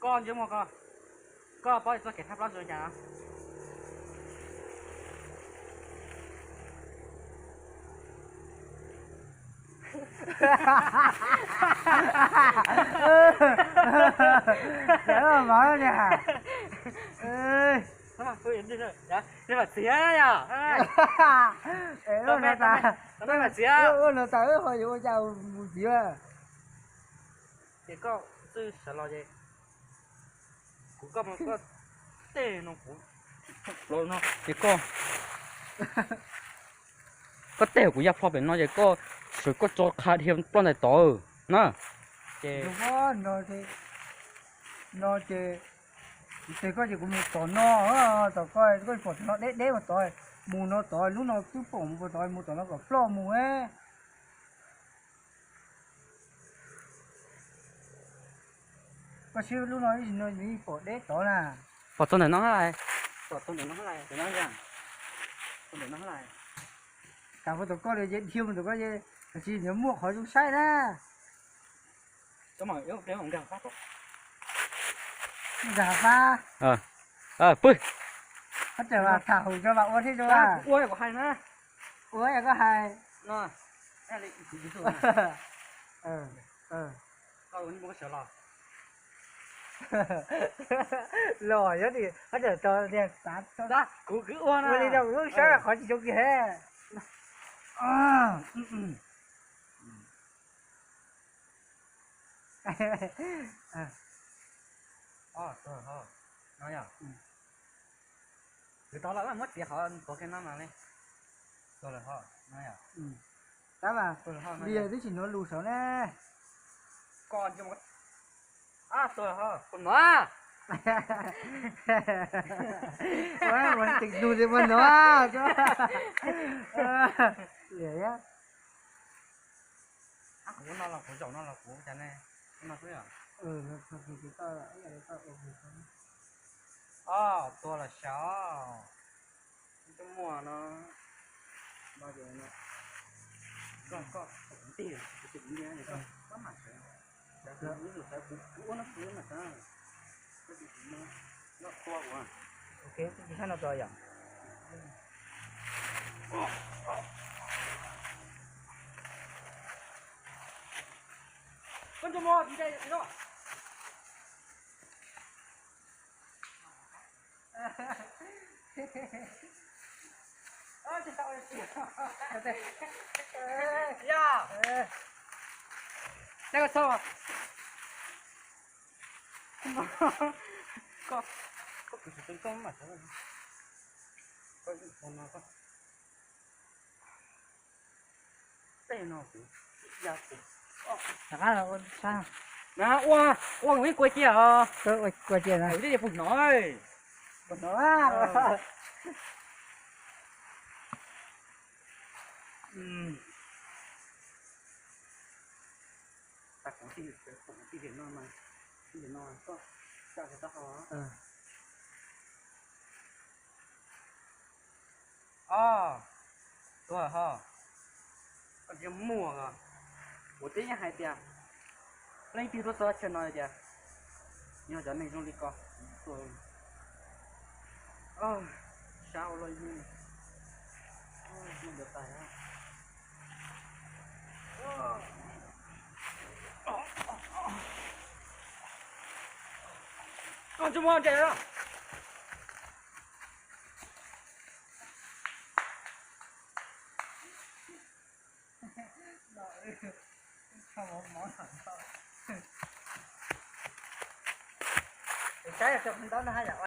Koj ntsej muag koj, koj paub txoj kev thab plaub zoo li cas? Mov niag, txiv yog, ua no tas, ua no tas ho yuav ua cas mus txiv. Ces koj twb sawv los ces kuv, koj, koj tej no kuv, no ces koj, koj tej kuv ya plho pem no ces koj sawv koj tso qha dhia ploj ntais tod na. Ces no ces, ces koj ces kuv mus tom no, tom koj, koj pom no deb deb mus tod, mus no tod, lub no twb pom mus tod, mus tom no kom ploj mus. Koj sib lub no ib sim no nws pom deb tod na. Pom txog ntawm no lawm. Pom txog ntawm no lawm. Tam mus tom koj ces dhia mus tom koj ces kav tsij yuav muaj qhov zoo saib na. Nkag fab. Pw. Koj tseem tham hauv rau mas ua thiab rau. Ua, ua koj hais. Los yog li, koj tseem tso tias xav, kuv kwv ua li rau kuv lub sab qhov tsis zoo kiag he. Kwv tau los muab txiav qhov tuag kiag no mas li. Tab mas li twb tsis hnov lus saud ne. Koj, ua no, ua tus nug li ua no. Liam, kuv no los kuv zaum no los kuv cas ne. Os, tuag los sav. Coj muag no. Koj, koj, koj, kuv tig, kuv tig, kuv tig, koj mam sawv. Kuv ua no kuv mam sawv. Koj tig, kuv ua no. Ok, koj tig sab no tso yom. Koj ntsej muag tig dai no. Yog, koj txhob, koj, koj kwv tsis tau koj mam sawv. Koj, koj, tej no kuv ya kuv. Rov qab los ua sab. Na, ua, ua kuv yeej kua cia os. Kua cia na. Kuv yeej puag hnov. Puag hnov. Kuv tig, kuv tig no mas, tig no koj, koj taub hau. Os, tuag ho. Koj tsis muag os. Kuv twb yeej hais tias leej twg tuaj txog chaw no tias yog cov neeg zoo li ko tuag. Sab ua luaj yug. Mus ntawd tais. Koj tsis muag nres. Saib rau ntaub no haj yam